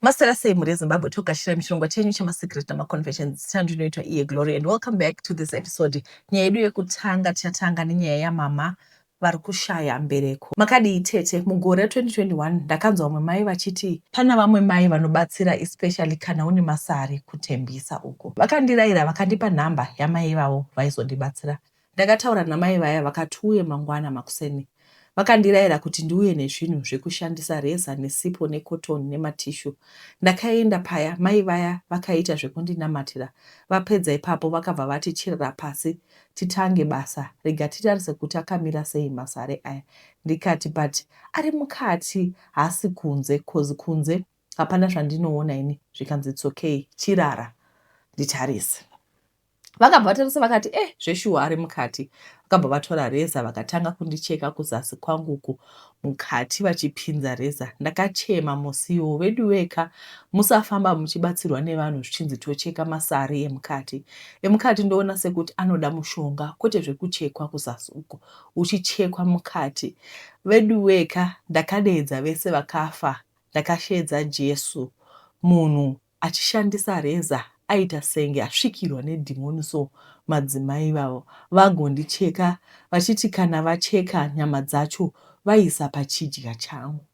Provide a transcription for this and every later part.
Maswera sei mhuri yeZimbabwe, togashira muchirongwa chenyu chemaSecret namaConfessions. Chandinoitwa iye Glory and welcome back to this episode. Nyaya yedu yekutanga tichatanga nenyaya yamama vari kushaya mbereko. Makadii tete? Mugore ra2021 ndakanzwa vamwe mai vachiti pana vamwe mai vanobatsira especially kana une masari kutembisa uko. Vakandirayira vakandipa nhamba yamai ivavo vaizondibatsira. Ndakataura namai vaya vakati uye mangwana makuseni. Vakandirayira kuti ndiuye nezvinhu zvekushandisa reza nesipo necotton nematissue. Ndakaenda paya mai vaya vakaita zvekundinamatira. Vapedza ipapo vakabva vati chirara pasi titange basa rega titarise kuti akamira sei masare aya. Ndikati but ari mukati haasi kunze cause kunze hapana zvandinoona ini zvikanzi it's okay chirara nditarise. Vakabva vatarisa vakati eh zveshuwa ari mukati. Vakabva vatora reza vakatanga kundicheka kuzasi kwangu uku mukati vachipinza reza. Ndakachema musi iwowo veduweka musafamba muchibatsirwa nevanhu zvichinzi tocheka masari emukati. Emukati ndoona sekuti anoda mushonga kwete zvekuchekwa kuzasi uko uchichekwa mukati. Veduweka ndakadeedza vese vakafa ndakasheedza Jesu munhu achishandisa reza aita senge asvikirwa nedhimoni so madzimai ivavo vagondicheka vachiti kana vacheka nyama dzacho vaisa pachidya changu.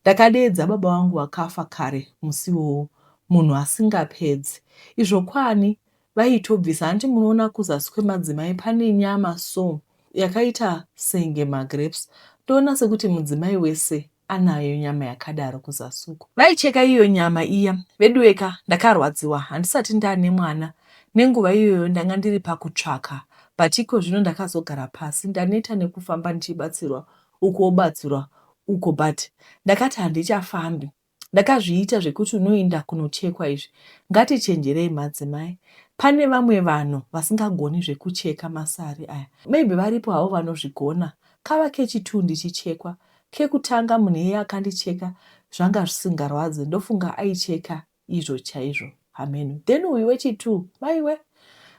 Ndakadeedza baba vangu vakafa kare musi iwowo munhu asingapedzi izvo kwani vaitobvisa hanti munoona kuzasi kwemadzimai pane nyama so yakaita senge magrapes ndoona sekuti mudzimai wese anayo nyama yakadaro kuzasi uko. Vaicheka iyo nyama iya veduweka ndakarwadziwa handisati ndane mwana nenguva iyoyo ndanga ndiri pakutsvaka but ikozvino ndakazogara pasi ndaneta nekufamba ndichibatsirwa uku wobatsirwa uko but ndakati handichafambi ndakazviita zvekuti unoinda kunochekwa izvi ngatichenjerei madzimai pane vamwe vanhu vasingagoni zvekucheka masari aya maybe varipo havo vanozvigona kava kechitwo ndichichekwa Kekutanga munhu iyeye akandicheka zvanga zvisingarwadze ndofunga aicheka izvo chaizvo hameno. Then uyu wechitwo maiwe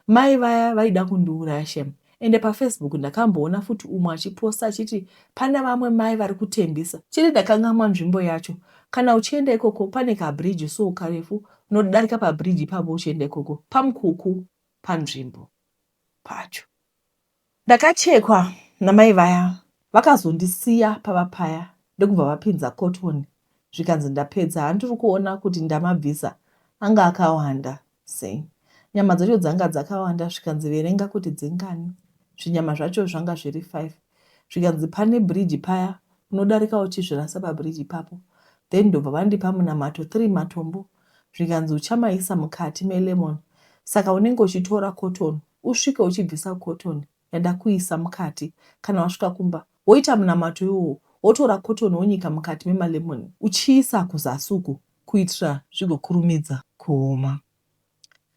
mai vaya vaida kundiuraya shem. Ende pafacebook ndakamboona futi umwe achiposta achiti pana vamwe mai vari kutembisa. Chete ndakangamwa nzvimbo yacho. Kana uchienda ikoko pane kabridge so karefu unodarika pabridge ipapo uchienda ikoko pamukuku panzvimbo pacho. Ndakachekwa namai vaya vakazondisiya pava paya ndokubva vapinza cotton zvikanzi ndapedza hanti uri kuona kuti ndamabvisa anga akawanda sei nyama dzacho dzanga dzakawanda zvikanzi verenga kuti dzingani zvinyama zvacho zvanga zviri 5 zvikanzi pane bridge paya unodarika uchizvirasa pabridge ipapo then ndobva vandipa munamato 3 matombo zvikanzi uchamaisa mukati melemon saka unenge uchitora cotton usvike uchibvisa cotton yandakuisa mukati kana wasvika kumba woita munamato iwowo wotora cotton wonyika mukati memalemon uchiisa kuzasi uku kuitira zvigokurumidza kuoma.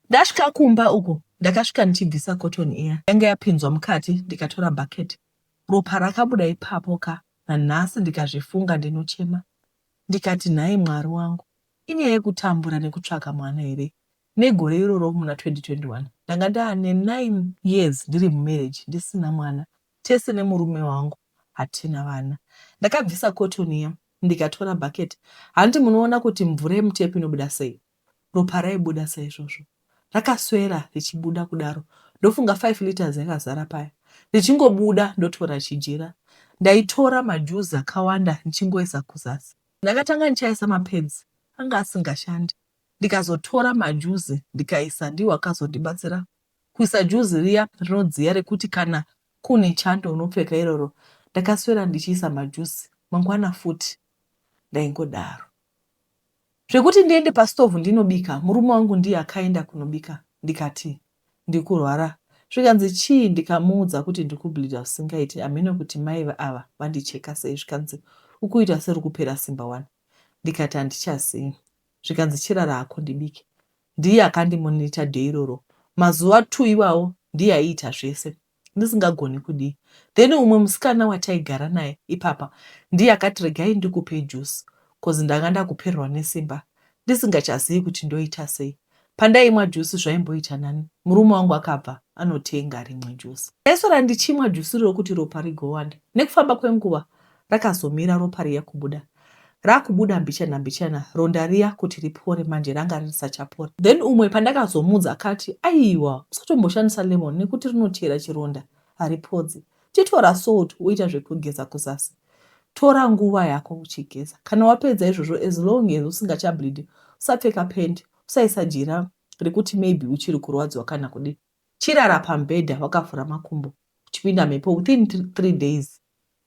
Ndasvika kumba uko ndakasvika ndichibvisa cotton iya yanga yapinzwa mukati ndikatora bucket ropa rakabuda ipapo ka nanhasi ndikazvifunga ndinochema ndikati nhai Mwari wangu inyaya yekutambura nekutsvaka mwana here Negore iroro muna 2021 ndanga ndaane 9 years ndiri mumarriage ndisina mwana. Tese nemurume wangu hatina vana. Ndakabvisa cotton iya ndikatora bucket. Hanti munoona kuti mvura yemutepu inobuda sei? Ropa raibuda saizvozvo. Rakaswera richibuda kudaro. Ndofunga 5 litres yakazara paya. Richingobuda ndotora chijira. Ndaitora majuzi akawanda ndichingoisa kuzasi. Ndakatanga ndichaisa mapads anga asingashandi. Ndikazotora majuzi ndikaisa ndiwo akazondibatsira kuisa juzi riya rinodziya rekuti kana kune chando unopfeka iroro. Ndakaswera ndichiisa majuzi mangwana futi ndaingodaro. Zvekuti ndiende pastove ndinobika murume wangu ndiye akaenda kunobika ndikati ndikurwara zvikanzi chii ndikamuudza kuti ndikubleeder zvisingaiti hameno kuti mai ava vandicheka sei zvikanzi ukuita serukupera simba wani ndikati handichazivi zvikanzi chirara hako ndibike. Ndiye akandimonita day iroro mazuva two iwawo ndiye aiita zvese ndisingagoni kudii. Then umwe musikana wataigara naye ipapa ndiye akati regai ndikupe juice cause ndanga ndakupererwa nesimba ndisingachazivi kuti ndoita sei. Pandaimwa juice zvaimboita nani murume wangu akabva anotenga rimwe juice. Ndaiswera ndichimwa juice iroro kuti ropa rigowanda. Nekufamba kwenguva rakazomira ropa riya kubuda. Rakubuda mbichana mbichana ronda riya kuti ripore manje ranga risachapora. Then umwe pandakazomuudza akati aiwa usatomboshandisa lemon nekuti rinochera chironda haripodzi. Chitora salt woita zvekugeza kuzasi. Tora nguva yako uchigeza. Kana wapedza izvozvo as long as usingachableed usapfeka pant usaisa jira rekuti maybe uchiri kurwadziwa kana kudii. Chirara pamubhedha wakavhura makumbo uchipinda mhepo within 3 days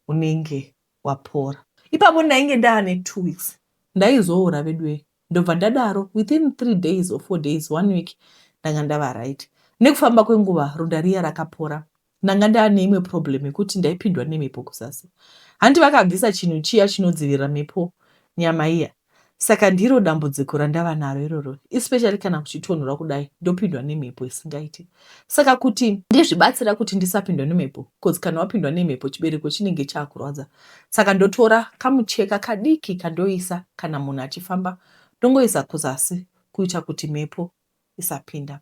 unenge wapora. Ipapo ndainge ndaane 2 weeks ndaizoora veduwee ndobva ndadaro within 3 days or 4 days one week ndanga ndava right. Nekufamba kwenguva ronda riya rakapora. Ndanga ndaane imwe problem yekuti ndaipindwa nemhepo kuzasi. Hanti vakabvisa chinhu chiya chinodzivirira mhepo nyama iya Saka ndiro dambudziko randava naro iroro especially kana kuchitonhora kudai ndopindwa nemhepo isingaiti. Saka kuti ndizvibatsira kuti ndisapindwa nemhepo coz kana wapindwa nemhepo chibereko chinenge chakurwadza. Saka ndotora kamucheka kadiki kandoisa kana munhu achifamba ndongoisa kuzasi kuita kuti mhepo isapinda.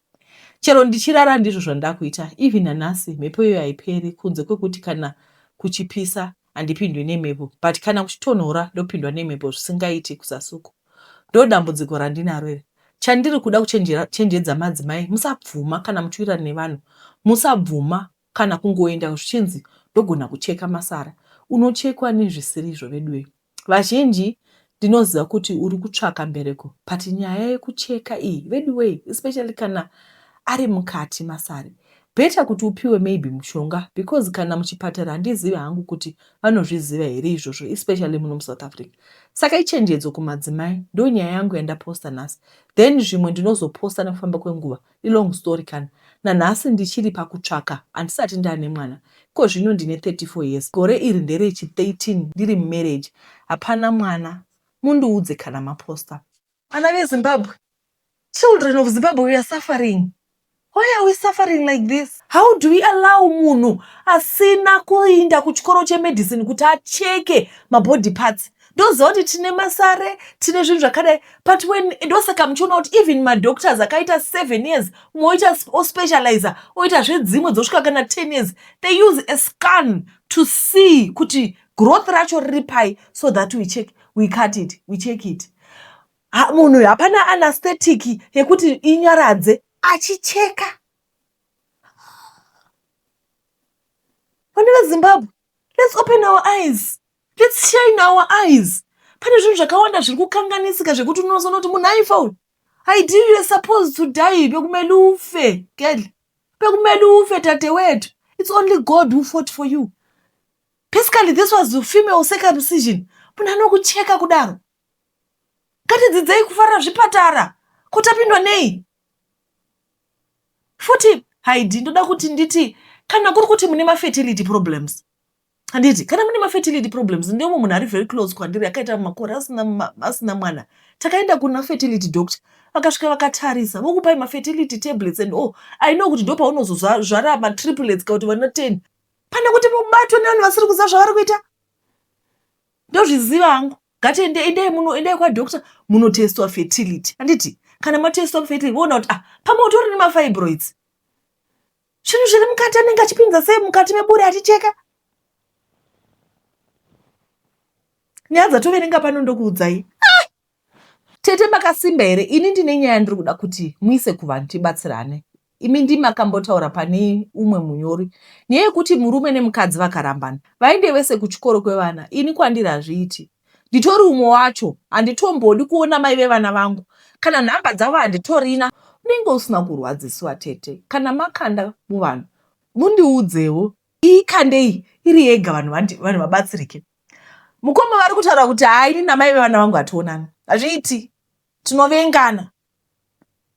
Chero ndichirara ndizvo zvandakuita even nanhasi mhepo iyoyo haiperi kunze kwekuti kana kuchipisa handipindwi nemhepo but kana kuchitonhora ndopindwa nemhepo zvisingaiti kuzasi uko. Ndodambudziko randinaro iri. Chandiri kuda kuchenjedza madzimai musabvuma kana muchiwirirana nevanhu musabvuma kana kungoenda zvichinzi ndogona kucheka masara. Unochekwa nezvisirizvo veduwee. Vazhinji ndinoziva kuti uri kutsvaka mbereko but nyaya yekucheka iyi veduwee especially kana ari mukati masari better kuti upiwe maybe mushonga because kana muchipatara handizivi hangu kuti vanozviziva here izvozvo especially muno muSouth Africa. Saka ichenjedzo kumadzimai ndonyaya yangu yandaposta nhasi then zvimwe ndinozoposta nekufamba kwenguva Ilong story kani. Nanhasi ndichiri pakutsvaka handisati ndane mwana. Ikozvino ndine 34 years. Gore iri nderechi 13 ndiri mumarriage. Hapana mwana. Mundiudze kana maposter. Vana veZimbabwe. Children of Zimbabwe we are suffering. Why are we suffering like this? How do we allow munhu asina kuinda kuchikoro chemedicine kuti acheke mabody parts? Ndoziva kuti tine masare, tine zvinhu zvakadai but when ndosaka muchiona kuti even madoctors akaita 7 years umwe oita ospecializer oita zvedzimwe dzosvika kana 10 years they use a scan to see kuti growth racho riri pai so that we check we cut it we check it ha, munhu hapana anaesthetic yekuti inyaradze achicheka vana vezimbabwe let's open our eyes Let's shine our eyes. Pane zvinhu zvakawanda zviri kukanganisika zvekuti unozoona kuti munhu aifa uyu. Ideally you're supposed to die bekumele ufe girl. Bekumele ufe dadewethu. It's only God who fought for you. Basically this was the female circumcision. Munhu anokucheka kudaro. Ngatidzidzei kufarira zvipatara. Ko tapindwa nei? Futi Heidi ndoda kuti nditi kana kuri kuti mune mafertility problems handiti kana mune mafertility problems ndeumwe munhu ari very close kwandiri akaita makore asina, asina mwana takaenda kuna fertility doctor vakasvika vakatarisa vokupai mafertility tablets and all i know kuti ndopaunozozvara matriplets ka kuti vana 10 pane kuti mubatwe nevanhu vasiri kuziva zvavari kuita ndozviziva hangu ngatiende endai muno endai kwadoctor munotestwa fertility handiti kana matestwa fertility voona kuti ah pamwe utori nemafibroids Zvinhu zviri mukati anenge achipinza sei mukati meburi achicheka? Nyaya dzatoverenga pano ndokuudzai. Ah! Tete makasimba here? Ini ndine nyaya ndiri kuda kuti muise kuvanhu tibatsirane. Imi ndimi makambotaura pane umwe munyori nyaya yekuti murume nemukadzi vakarambana vaende vese kuchikoro kwevana. Ini kwandiri hazviiti. Nditori umwe wacho handitombodi kuona mai vevana vangu kana nhamba dzavo handitorina. Unenge usina kurwadzisiwa tete kana makanda muvanhu mundiudzewo. Iyi kandei iri yega vanhu vanhu vabatsirike. Mukoma vari kutaura kuti haa ini namai vevana vangu hationani hazviiti tinovengana.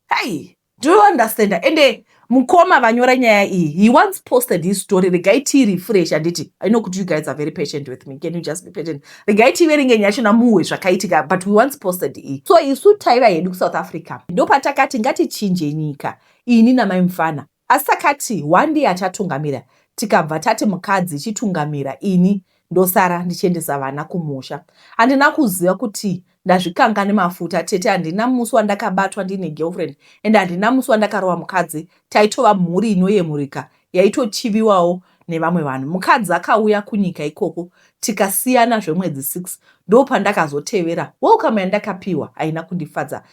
Hey, do you understand? Ende mukoma vanyora nyaya iyi he once posted his story regai tirefresh handiti i know kuti you guys are very patient with me can you just be patient regai tiverenge nyaya yachona muhwe zvakaitika but we once posted iyi so isu taiva hedu kusouth africa ndopatakati ngatichinje nyika ini namai mufana Asi takati one ndiye achatungamira tikabva tati mukadzi chitungamira ini ndosara ndichiendesa vana kumusha. Handina kuziva kuti ndazvikanga nemafuta tete handina musi wandakabatwa ndiine girlfriend and handina musi wandakarova mukadzi taitova mhuri inoyemurika yaitochiviwawo nevamwe vanhu. Mukadzi akauya kunyika ikoko tikasiyana zvemwedzi 6 ndopandakazotevera. Welcome yandakapiwa haina kundifadza.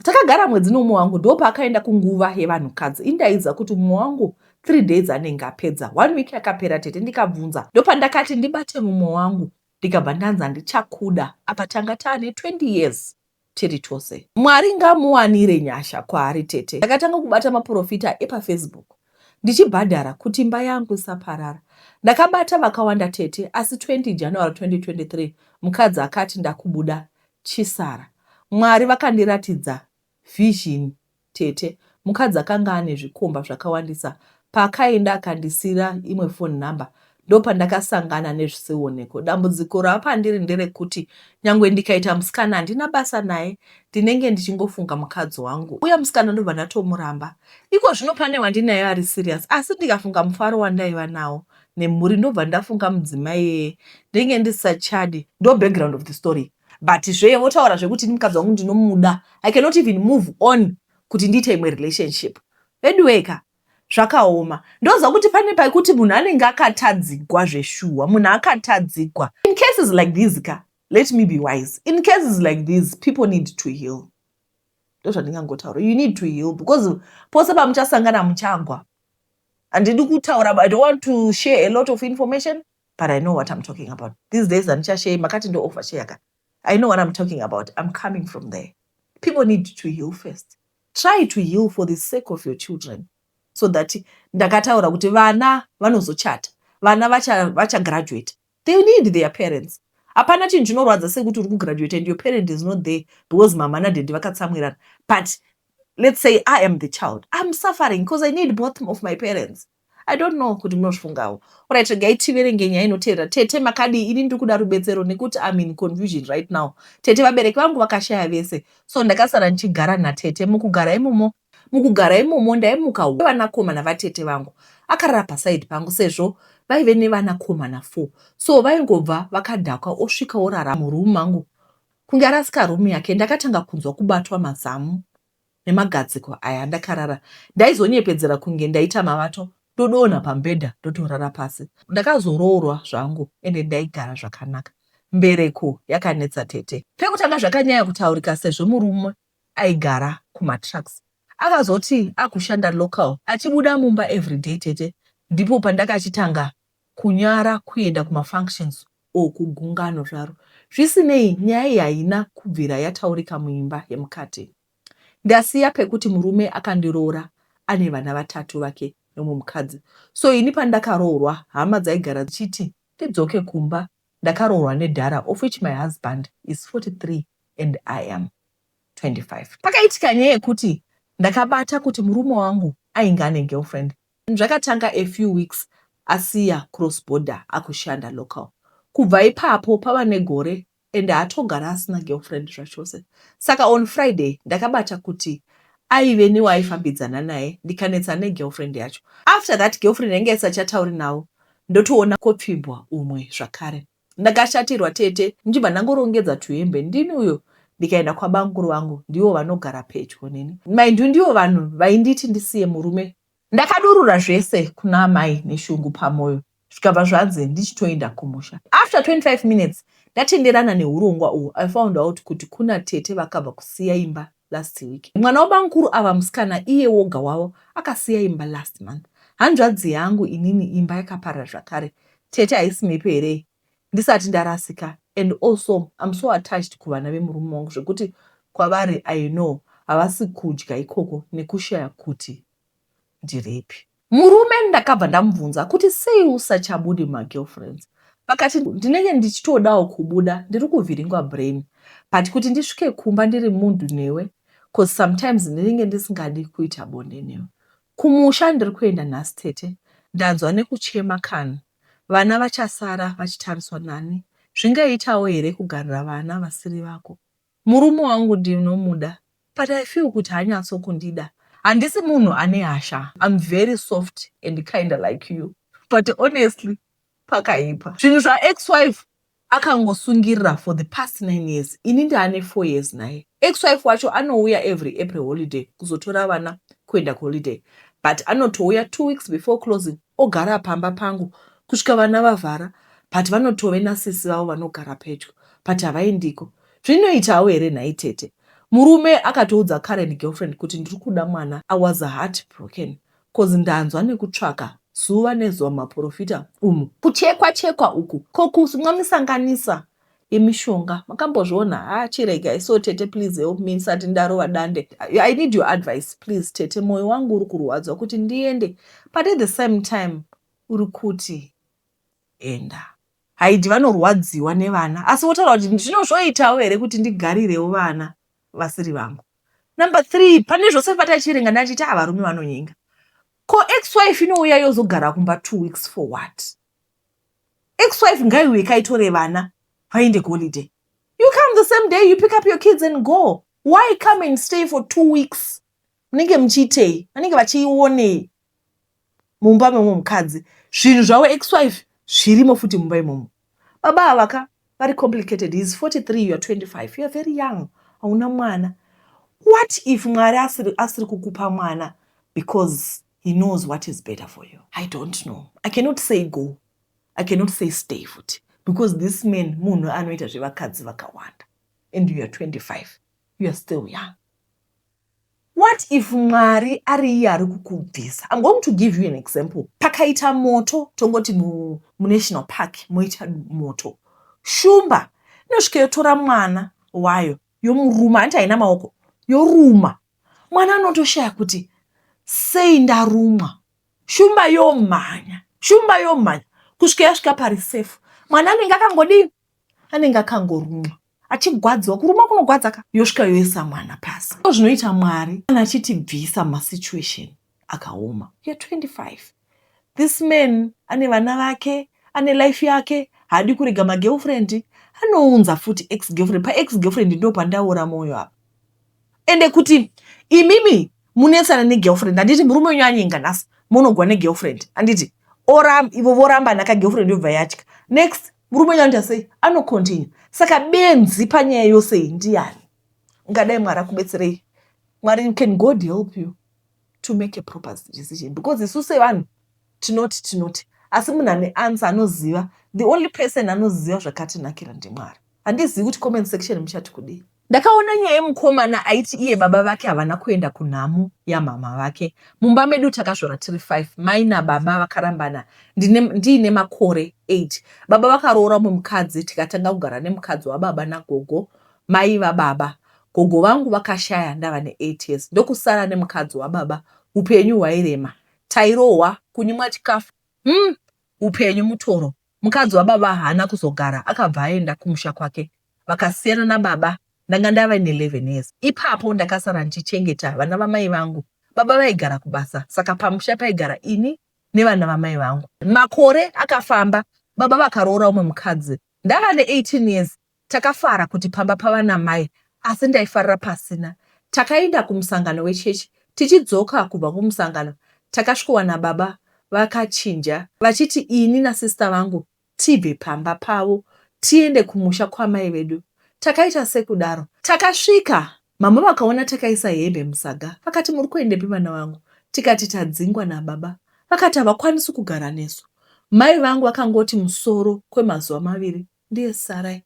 Takagara mwedzi neumwe wangu ndopaakaenda kunguva yevanhukadzi. Indaidza kuti mumwe wangu 3 days anenge apedza. One week yakapera tete ndikabvunza. Ndopandakati ndibate mumwe wangu ndikabva ndanzi handichakuda apa tanga taane 20 years tiri tose. Mwari ngamuwanire nyasha kwaari tete. Ndakatanga kubata maporofita epaFacebook ndichibhadhara kuti imba yangu isaparara. Ndakabata vakawanda tete asi 20 January 2023 mukadzi akati ndakubuda chisara. Mwari vakandiratidza vision tete. Mukadzi akanga ane zvikomba zvakawandisa paakaenda akandisiira imwe phone number ndopandakasangana nezvisioneko. Dambudziko ravapandiri nderekuti nyangwe ndikaita musikana handina basa naye ndinenge ndichingofunga mukadzi wangu. Uya musikana ndobva ndatomuramba. Iko zvino pane wandinaye ari serious asi ndikafunga mufaro wandaiva nawo nemhuri ndobva ndafunga mudzimai iyeye ndenge ndisisachadi. Ndo background of the story but zvee votaura zvekuti ini mukadzi wangu ndinomuda I cannot even move on kuti ndiite imwe relationship. Veduwee ka zvakaoma. Ndoziva kuti pane paikuti munhu anenge akatadzigwa zveshuwa munhu akatadzigwa. In cases like these ka let me be wise in cases like these people need to heal ndozvandingangotaura you need to heal because pose pamuchasangana muchagwa handidi kutaura I don't want to share a lot of information but I know what I'm talking about these days handichashare makati ndo overshare ka I know what I'm talking about I'm coming from there people need to heal first try to heal for the sake of your children so that ndakataura kuti vana vanozochata vana vachagraduate vacha they need their parents hapana chinhu chinorwadza sekuti uri kugraduate and your parent is not there because mama nadaddy vakatsamwirana but let's say I am the child I'm suffering because I need both of my parents I don't know kuti munozvifungawo. Alright, regai tiverenge nyaya inotevera. Tete makadii? Ini ndiri kuda rubetsero nekuti I'm in confusion right now. Tete vabereki vangu vakashaya vese. So ndakasara ndichigara natete. Mukugara imomo mukugara imomo ndaimuka vanakomana vatete vangu akarara paside pangu sezvo vaive nevanakomana 4 so vaingobva vakadhakwa osvika orara muroom mangu kunge arasika room yake ndakatanga kunzwa kubatwa mazamu nemagadziko aya ndakarara ndaizonyepedzera kunge ndaita mavato ndodonha pamubhedha ndotorara pasi ndakazoroorwa zvangu ende ndaigara zvakanaka mbereko yakanetsa tete pekutanga zvakanyanya kutaurika sezvo murume aigara kumatrucks akazoti akushanda local achibuda mumba everyday tete ndipo pandakachitanga kunyara kuenda kumafunctions or kugungano zvaro zvisinei nyaya iyi haina kubvira yataurika muimba yemukati ndasiya pekuti murume akandiroora ane vana vatatu vake nemumwe mukadzi so ini pandakaroorwa hama dzaigara dzichiti ndidzoke kumba ndakaroorwa nedhara of which my husband is 43 and I am 25 pakaitika nyaya yekuti ndakabata kuti murume wangu ainge ane girlfriend zvakatanga a few weeks asiya cross border akushanda local kubva ipapo pava negore ende haatogara asina girlfriend zvachose saka on Friday ndakabata kuti aive newaifambidzana naye ndikanetsa negirlfriend yacho after that girlfriend yange isachatauri navo ndotoona kopfimbwa umwe zvakare ndakashatirwa tete ndichibva ndangorongedza tuhembe ndini uyo ndikaenda kwabamukuru vangu ndivo vanogara pedyo neni maindu ndivo vanhu vainditi ndisiye murume ndakadurura zvese kuna amai neshungu pamwoyo zvikabva zvanzi ndichitoenda kumusha after 25 minutes ndatenderana neurongwa uhu I found out kuti kuna tete vakabva kusiya imba last week mwana wabamukuru ava musikana iye woga wavo akasiya imba last month hanzvadzi yangu inini imba yakaparara zvakare tete haisi mhepo here ndisati ndarasika and also I'm so attached kuvana vemurume wangu zvekuti kwavari I know havasi kudya ikoko nekushaya kuti ndirepi murume ndakabva ndamubvunza kuti sei usachabudi mumagirlfriends vakati ndinenge ndichitodawo kubuda ndiri kuvhiringwa brain but kuti ndisvike kumba ndiri munhu newe cause sometimes ndinenge ndisingadi kuita bonde newe kumusha ndiri kuenda nhasi tete ndanzwa nekuchema kani vana vachasara vachitariswa nani zvingaitawo here kugarira vana vasiri vako murume wangu ndinomuda but I feel kuti hanyatsokundida handisi munhu ane hasha I'm very soft and kinda like you but honestly pakaipa zvinhu zvaex-wife akangosungirira for the past 9 years ini ndaane 4 years naye ex-wife wacho anouya every April holiday kuzotora vana kuenda kuholiday but anotouya 2 weeks before closing. Ogara pamba pangu kusvika vana vavhara, but vanotove nasisi vavo vanogara pedyo, but havaendiko. Zvinoitawo here nhai tete? Murume akatoudza current girlfriend kuti ndiri kuda mwana. I was heartbroken cause ndanzwa nekutsvaka zuva nezuva mumaporofita umu. Kuchekwa chekwa uku ko kumwa misanganisa yemishonga makambozviona? Haa chiregai so tete, please help me ndisati ndarova dande. I need your advice please tete, moyo wangu uri kurwadzwa kuti ndiende, but at the same time uri kuti enda. Haidi vanorwadziwa nevana, asi votaura kuti zvino zvoitawo here kuti ndigarirewo vana vasiri vangu? Number 3, pane zvose patachiverenga ndachiti ah, varume vanonyenga. Ko ex-wife inouya yozogara kumba 2 weeks for what? Ex-wife ngaiuye kaitore vana vaende kuholiday. You come the same day, you pick up your kids and go. Why come and stay for 2 weeks? Munenge muchiitei? Vanenge vachionei mumba memumwe mukadzi? Zvinhu zvavo ex-wife zvirimo futi mumba imomo. Baba ava ka vari complicated. He is 43, you are 25, you are very young, hauna mwana. What if Mwari asiri kukupa mwana because he knows what is better for you? I don't know. I cannot say go, I cannot say stay futi, because this man munhu anoita zvevakadzi vakawanda, and you are 25, you are still young. What if Mwari ari iye ari kukubvisa? I'm going to give you an example. Pakaita moto, tongoti munational park moita moto, shumba inosvika yotora mwana wayo yomuruma, hanti haina maoko, yoruma mwana, anotoshaya kuti sei ndarumwa. Shumba yomhanya, shumba yomhanya kusvika yasvika pari safe. Mwana anenge akangodii? Anenge akangorumwa achigwadziwa. Kuruma kunogwadza ka. Yosvika yoisa mwana pasi. Zvinoita Mwari kana achitibvisa masituation akaoma. You are 25. This man ane vana vake, ane life yake, haadi kurega magirlfriend, anounza futi ex girlfriend. Paex girlfriend ndo pandaora mwoyo apa. Ende kuti imimi munetsana negirlfriend, handiti murume wenyu anyenga nhasi, munogwa negirlfriend, handiti ivo voramba nakagirlfriend, yobva yatya. Next murume wenyu anoita sei? Anocontinue. Saka benzi panyaya yose iyi ndiani? Ungadai Mwari akubetserei. Mwari, can God help you to make a proper decision? Because isu sevanhu tinoti, asi munhu ane answer, anoziva, the only person anoziva zvakatinakira ndiMwari. Handizivi kuti comment section muchati kudii. Ndakaona nyaya yemukomana aiti iye baba vake havana kuenda kunhamo yamama vake. Mumba medu takazvora tiri 5. Mai nababa vakarambana ndiine makore 8. Baba vakaroora umwe mukadzi, tikatanga kugara nemukadzi wababa nagogo mai vababa. Gogo vangu vakashaya ndava ne8 years, ndokusara nemukadzi wababa. Upenyu hwairema, tairohwa, kunyimwa chikafu, upenyu mutoro. Mukadzi wababa haana kuzogara, akabva aenda kumusha kwake. Vakasiyana nababa ndanga ndava ne11 years. Ipapo ndakasara ndichichengeta vana vamai vangu. Baba vaigara kubasa, saka pamusha paigara ini nevana vamai vangu. Makore akafamba, baba vakaroora umwe mukadzi ndava ne18 years. Takafara kuti pamba pava namai, asi ndaifarira pasina. Takaenda kumusangano wechechi. Tichidzoka kubva kumusangano, takasvikowana baba vakachinja vachiti ini nasista vangu tibve pamba pavo tiende kumusha kwamai vedu. Takaita sekudaro. Takasvika, mama vakaona takaisa hembe musaga, vakati, "Muri kuendepi vana vangu?" Tikati tadzingwa nababa. Vakati havakwanisi kugara nesu. Mai vangu vakangoti musoro kwemazuva 2 ndiye sarai.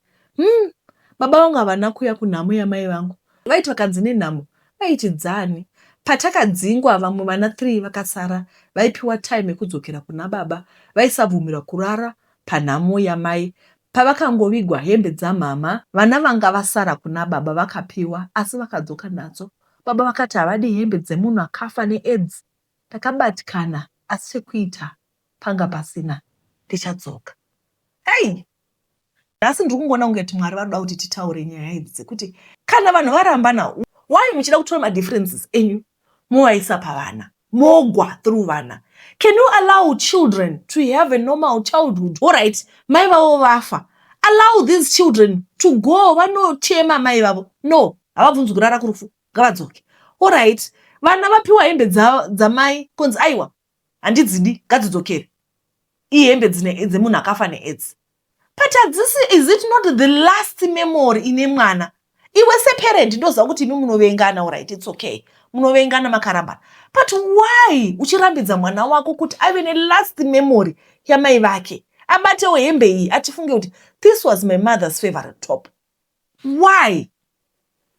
Baba vangu havana kuuya kunhamo yamai vangu. Vaiti vakanzi nenhamo vaiti dzani. Patakadzingwa, vamwe vana 3 vakasara vaipiwa time yekudzokera kuna baba. Vaisabvumirwa kurara panhamo yamai. Pavakangovigwa, hembe dzamama, vana vanga vasara kuna baba vakapiwa, asi vakadzoka nadzo. Baba vakati havadi hembe dzemunhu akafa neAIDS. Takabatikana, asi chekuita panga pasina. Ndichadzoka. Hei, nhasi ndiri kungoona kunge kuti Mwari varoda kuti titaure nyaya idzi dzekuti kana vanhu varambana, why muchida kutora madifferences enyu movaisa pavana, mogwa through vana? Can you allow children to have a normal childhood? Alright, mai vavo vafa, allow these children to go vanochema mai vavo. No, havabvunzi kurara kurufu, ngavadzoke. Alright, vana vapiwa hembe dzamai, konzi aiwa, handidzidi, ngadzidzokere, ihembe dzemunhu akafa neAIDS. But hadzisi, is it not the last memory ine mwana? Iwe separent ndoziva kuti imi munovengana, alright, it's okay, munovengana makarambana, but why uchirambidza mwana wako kuti ave nelast memory yamai vake, abatewo hembe iyi atifunge kuti this was my mother's favorite top? Why?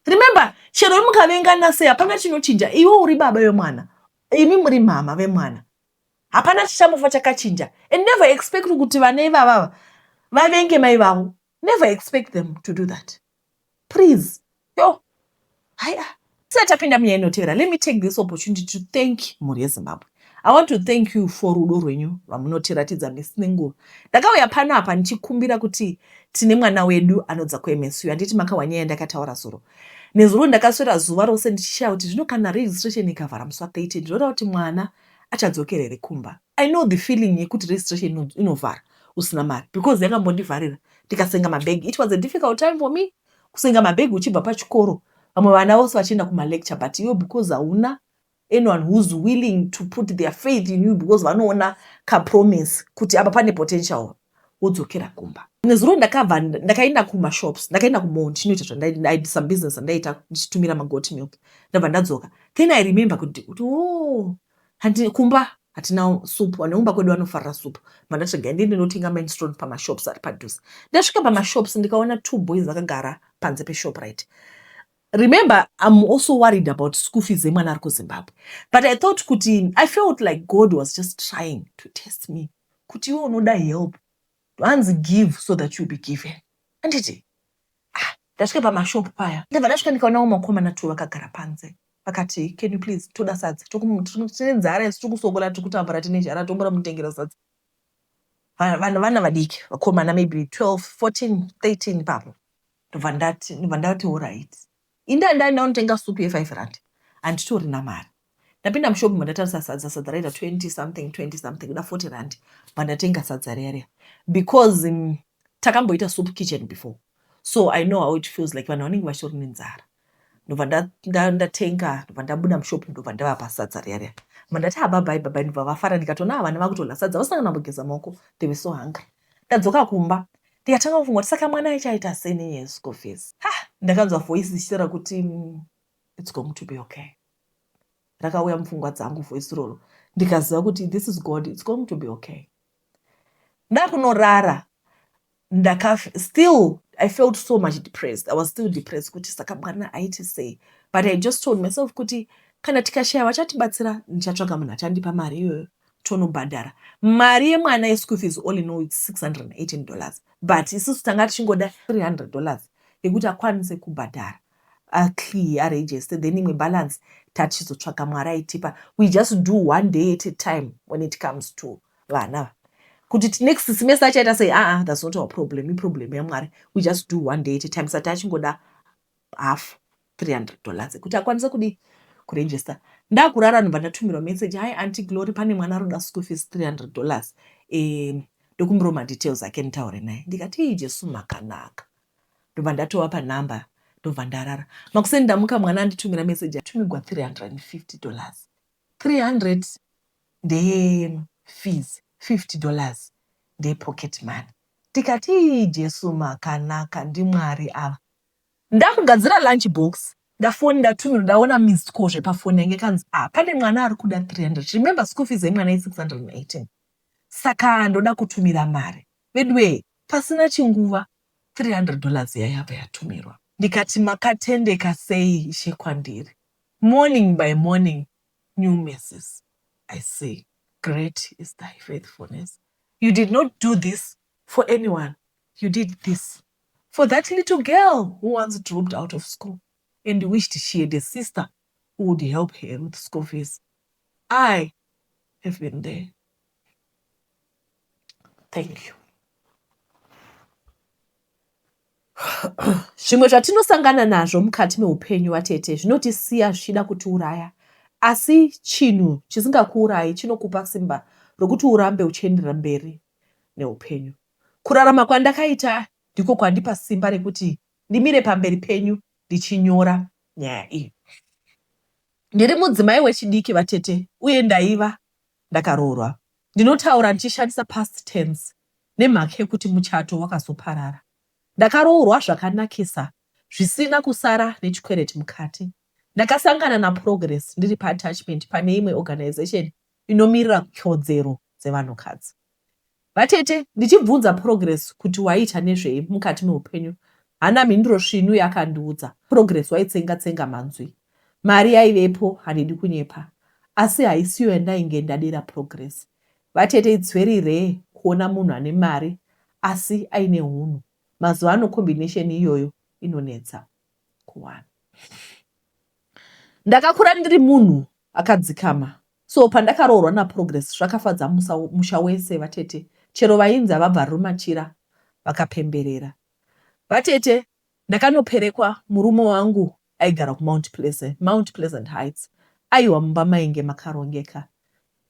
Remember, chero mukavengana sei, hapana chinochinja. Iwe uri baba vemwana, imi muri mama vemwana, hapana chichambofa chakachinja. And never expect kuti vana ivavava vavenge mai vavo. Never expect them to do that, please. Yo, haya, tisati tapinda munyaya inotevera, let me take this opportunity to thank mhuri yeZimbabwe. I want to thank you for rudo rwenyu rwamunotiratidza misi nenguva. Ndakauya pano apa ndichikumbira kuti tine mwana wedu anodza kuMSU. Handiti makahwa nyaya yandakataura zuro nezuro? Ndakaswera zuva rose ndichishaya kuti zvino kana registration ikavhara musi wa13, ndinoda kuti mwana achadzokera here kumba? I know the feeling yekuti registration inovhara usina mari, because yakambondivharira ndikasenga mabhegi. It was a difficult time for me kusenga mabhegi uchibva pachikoro, vamwe vana vose vachienda kumalecture, but iwe, because hauna anyone who's willing to put their faith in you, because vanoona kapromise kuti apa pane potential, wodzokera kumba. Nezuro ndakabva ndakaenda kumashops, ndakaenda kumall ndichinoita zvandai, some business andaita, ndichitumira magoat milk. Ndabva ndadzoka, then I remember kuti oh, handi kumba hatina supu. Vaneumba kwedu vanofarira supu. Mandati ndi ndinotenga minestrone pamashops ari padhuze. Ndasvika pamashops, ndikaona two boys vakagara panze peShoprite. Remember, I'm also worried about school fees emwana ari kuZimbabwe, but I thought kuti, I felt like God was just trying to test me kuti iwe unoda help, hanzi give so that you'll be given, anditi? Ah, ndasvika pamashopu paya, ndabva ndasvika ndikaonawo makomana two vakagara panze. Vakati, "Can you please, toda sadza, tine nzara isu, tiri kusokola, tiri kutambura, tine zhara, tombora mutengera sadza." Vanhu vana vadiki, vakomana, maybe 12, 14, 13 ipapo. Ndobva ndati alright. Inda ndaenda kunotenga supu ye5 rand, handitorina mari. Ndapinda mushopu, mandatarisa sadza, sadza raita 20 something, 20 something, kuda 40 rand. Bva ndatenga sadza riya riya, because takamboita soup kitchen before, so I know how it feels like vanhu vanenge vachitori nenzara. Ndobva ndatenga, ndobva ndabuda mushopu, ndobva ndavapa sadza riya riya. Bva ndati, "Ha, bye bye." Ndobva vafara. Ndikatoona vana vakutodya sadza vasina kana kumbogeza maoko. They were so hungry. Ndadzoka kumba, ndikatanga kufunga kuti saka mwana aichaita sei nenyaya yeschool fees? Ha, ndakanzwa voice ichitaura kuti, "It's going to be okay." Rakauya mupfungwa dzangu voice iroro, ndikaziva kuti this is God, it's going to be okay. Ndakunorara, ndaka still I felt so much depressed. I was still depressed kuti saka mwana aiti sei? But I just told myself kuti kana tikashaya vachatibatsira, ndichatsvaga munhu achandipa mari iyoyo, tonobhadhara mari yemwana yeschool fees. All in all, it's $618, but isusu tanga tichingoda $300 yekuti akwanise kubhadhara, aclear, aregister, then imwe balance tatichizotsvaga Mwari aitipa. We just do one day at a time when it comes to vana. Kuti next semester achaita sei, aa, that's not our problem, iproblem yaMwari. We just do one day at a time. Sati achingoda half $300 ekuti akwanise kudi kuregister. Ndakurara, ndobva ndatumirwa message, "Hi Aunty Glory, pane mwana aroda school fees $300, ndokumbirawo madetails ake nditaure naye." Ndikati, "Ii, Jesu makanaka." Ndobva ndatovapa nhamba, ndobva ndarara. Makuseni ndamuka, mwana anditumira message, atumigwa $350. 300 ndeyefees, $50 ndeyepocket money. Ndikati, "Ii, Jesu makanaka, ndiMwari ava." Ndakugadzira lunch box, ndafoni, ndatumirwa, ndaona missed call zvepafoni yange kanzi, "Ah, pane mwana ari kuda 300." Remember, school fees yemwana i618, saka ndoda kutumira mari. Vedwe, pasina chinguva $300 yayabva yatumirwa. Ndikati, "Makatendeka sei, Ishe, kwandiri." Morning by morning, new mercies I see. Great is thy faithfulness. You did not do this for anyone, you did this for that little girl who once dropped out of school and wished she had a sister who would help her with school fees. I have been there. Thank you. Zvimwe zvatinosangana nazvo mukati meupenyu, vatete, zvinotisiya zvichida kutiuraya, asi chinhu chisingakuurayi chinokupa simba rokuti urambe uchienderera mberi neupenyu. Kurarama kwandakaita ndiko kwandipa simba rekuti ndimire pamberi penyu ndichinyora nyaya iyi. Ndiri mudzimai wechidiki, vatete, uye ndaiva ndakaroorwa. Ndinotaura ndichishandisa past tense nemhaka yekuti muchato wakazoparara. Ndakaroorwa zvakanakisa. Zvisina kusara nechikwereti mukati. Ndakasangana naProgress ndiri paattachment pane imwe organisation inomirira kodzero dzevanhukadzi. Vatete, ndichibvunza Progress kuti waiita nezvei mukati meupenyu, haana mhinduro svinu yaakandiudza. Progress waitsenga tsenga manzwi. Mari yaivepo handidi kunyepa. Asi haisiyo yandainge ndadira Progress. Vatete it's very rare kuona munhu ane mari asi aine hunhu. Mazuva ano combination iyoyo inonetsa kuwana. Ndakakura ndiri munhu akadzikama so pandakaroorwa naProgress zvakafadza musa, musha wese vatete chero vainzi havabvaruri machira vakapemberera. Vatete ndakanoperekwa murume wangu aigara kuMount Pleasant, Mount Pleasant Heights. Aiwa mumba mainge makarongeka.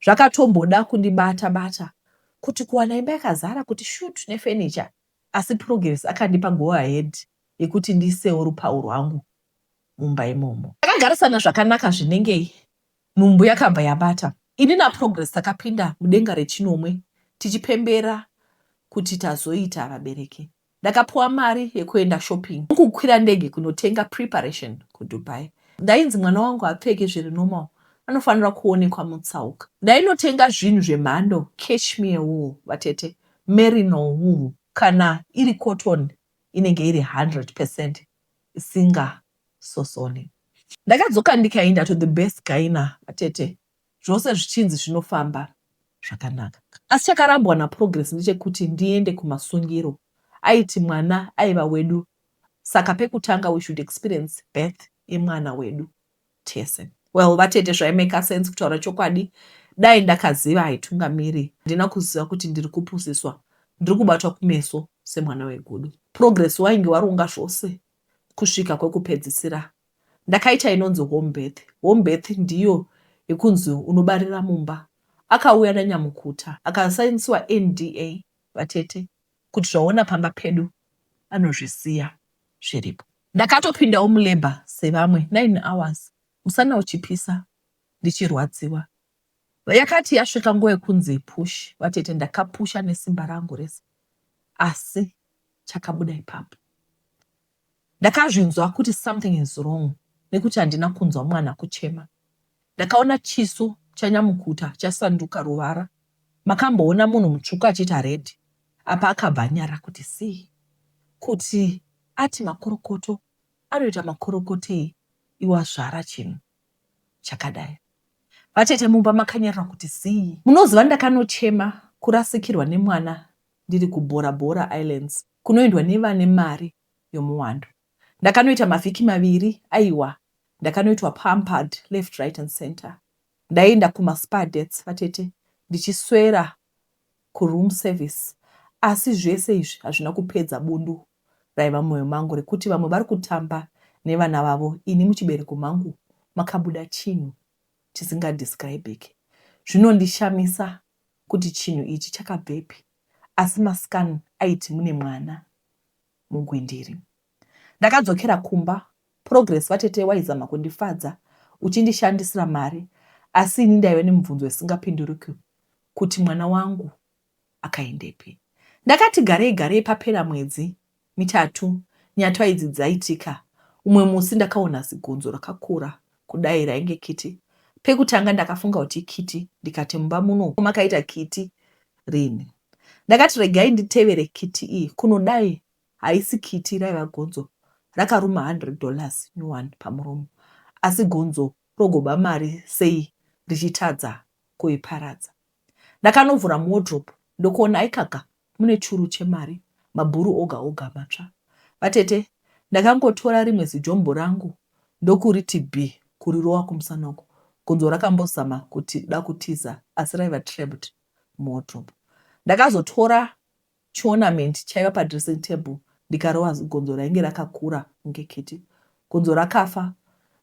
Zvakatomboda kundibata bata kuti kuwana imba yakazara kuti shoot nefurniture asi Progress akandipa go ahead yekuti ndiisewo rupawo rwangu mumba imomo. Takagarisana zvakanaka zvinengei, nhumbu yakabva yabata. Ini naProgress takapinda mudenga rechinomwe tichipembera kuti tazoita vabereki. Ndakapiwa mari yekuenda shopping nekukwira ndege kunotenga preparation kuDubai. Ndainzi mwana wangu haapfeke zviri normal anofanira kuonekwa mutsauka. Ndainotenga zvinhu zvemhando cashmere wool vatete, merino wool kana iri cotton inenge iri 100 percent isingasosone. Ndakadzoka ndikaenda to the best gyna vatete zvose zvichinzi zvinofamba zvakanaka. Asi chakarambwa naProgress ndechekuti ndiende kumasungiro. Aiti mwana aiva wedu saka pekutanga we should experience birth yemwana wedu tese. Well vatete zvaimaker sense kutaura chokwadi dai ndakaziva haitungamiri. Handina kuziva kuti ndiri kupusiswa ndiri kubatwa kumeso semwana wegudo. Progress wainge waronga zvose kusvika kwekupedzisira. Ndakaita inonzi home birth. Home birth ndiyo yekunzi unobarira mumba. Akauya nanyamukuta akasainisiwa NDA vatete kuti zvaona pamba pedu anozvisiya zviripo. Ndakatopindawo mulabour sevamwe 9 hours musana uchipisa ndichirwadziwa. Yakati yasvika nguva yekunzi push vatete ndakapusha nesimba rangu rese asi chakabuda ipapo. Ndakazvinzwa kuti something is wrong nekuti handina kunzwa mwana kuchema. Ndakaona chiso chanyamukuta chasanduka ruvara. Makamboona munhu mutsvuku achiita red apa akabva anyara kuti sii. Kuti ati makorokoto anoita makorokotei iwazvara chinhu chakadai. Vatete mumba makanyarara kuti zii. Munoziva ndakanochema kurasikirwa nemwana ndiri kuBora Bora Islands kunoendwa nevane mari yomuwando. Ndakanoita mavhiki maviri aiwa ndakanoitwa pampered left right and centre. Ndaienda kuma spa dates vatete ndichiswera kuroom service asi zvese izvi hazvina kupedza bundu raiva mumoyo mangu rekuti vamwe vari kutamba nevana vavo ini muchibereko mangu makabuda chinhu chisingadescribeke. Zvinondishamisa kuti chinhu ichi chakabvepi asi mascan aiti mune mwana mugwindiri. Ndakadzokera kumba Progress vatete waizama kundifadza uchindishandisira mari asi ini ndaive nemubvunzo isingapinduriki kuti mwana wangu akaendepi. Ndakati garei garei papera mwedzi mitatu nyatwa idzi dzaitika umwe musi ndakaona zigonzo rakakura kudai rainge kiti. Pekutanga ndakafunga kuti ikiti ndikati mumba muno makaita kiti rini. Ndakati regai nditevere kiti iyi kuno dai haisi kiti raiva gonzo rakaruma 100 dollars nyuwani pamuromo asi gonzo rogoba mari sei richitadza kuiparadza. Ndakanovhura muwardrobe ndokuona aikaka mune churu chemari mabhuru oga oga matsva. Vatete ndakangotora rimwe zijombo rangu ndokuriti bhi kurirova kumusana uko. Gonzo rakambozama kuti da kutiza asi raiva trapped muwardrobe. Ndakazotora chiornament chaiva padressing table ndikarova zigonzo rainge rakakura kunge kiti. Gonzo rakafa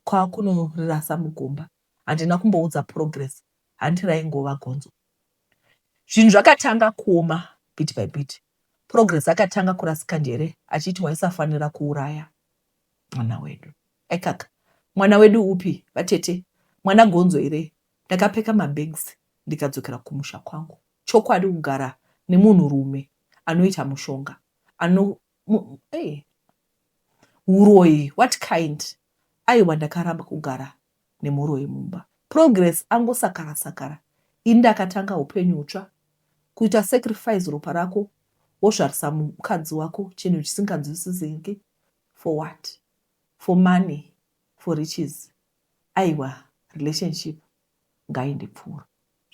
kwakunorirasa mugomba. Handina kumboudza Progress hanti raingova gonzo. Zvinhu zvakatanga kuoma bit by bit. Progress akatanga kurasika njere achiti waisafanira kuuraya mwana wedu. Aikaka, mwana wedu upi vatete? Mwana gonzo here? Ndakapeka mabags ndikadzokera kumusha kwangu. Chokwadi kugara nemunhurume anoita mushonga ano mu, hey. Huroyi what kind? Aiwa ndakaramba kugara nemuroyi mumba. Progress angosakara sakara ini ndakatanga hupenyu hutsva. Kuita sacrifice ropa rako wozvarisa mukadzi wako chinhu chisinganzwisisiki for what? For money, for riches. Aiwa relationship ngaindipfuura.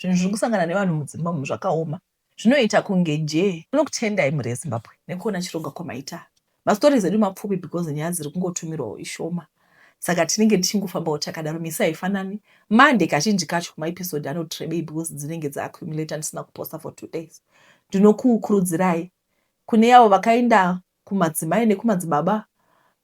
Zvinhu zviri kusangana nevanhu mudzimba umu zvakaoma. Zvinoita kunge jee. Tinokutendai mhuri yeZimbabwe nekuona chironga kwamaita. Mastories edu mapfupi because nyaya dziri kungotumirwawo ishoma saka tinenge tichingofambawo takadaro. Misi haifanani. Monday kazhinji kacho maepisode anotirebei because dzinenge dzaaccumulator ndisina kuposta for 2 days. Ndinokukurudzirai kune avo vakaenda kumadzimai nekumadzibaba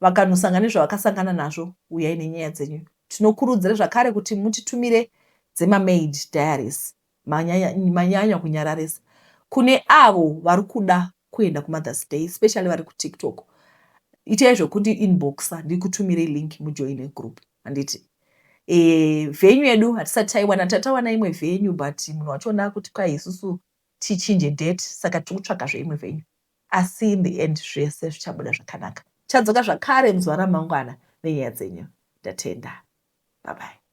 vakanosangana nezvavakasangana nazvo, uyai nenyaya dzenyu. Tinokurudzira zvakare kuti mutitumire dzemamaid diaries manyanya kunyararisa. Kune avo vari kuda kuenda kuMothers Day, especially vari kuTikTok, itai zvekundi inboxa ndikutumirei link mujoine group, handiti? Venue yedu hatisati taiwana, tatawana imwe venue but munhu wachona kuti kwai isusu tichinje date, saka tiri kutsvaga zveimwe venue, asi in the end zvese zvichabuda zvakanaka. Chadzoka zvakare muzuva ramangwana nenyaya dzenyu. Ndatenda, bye bye.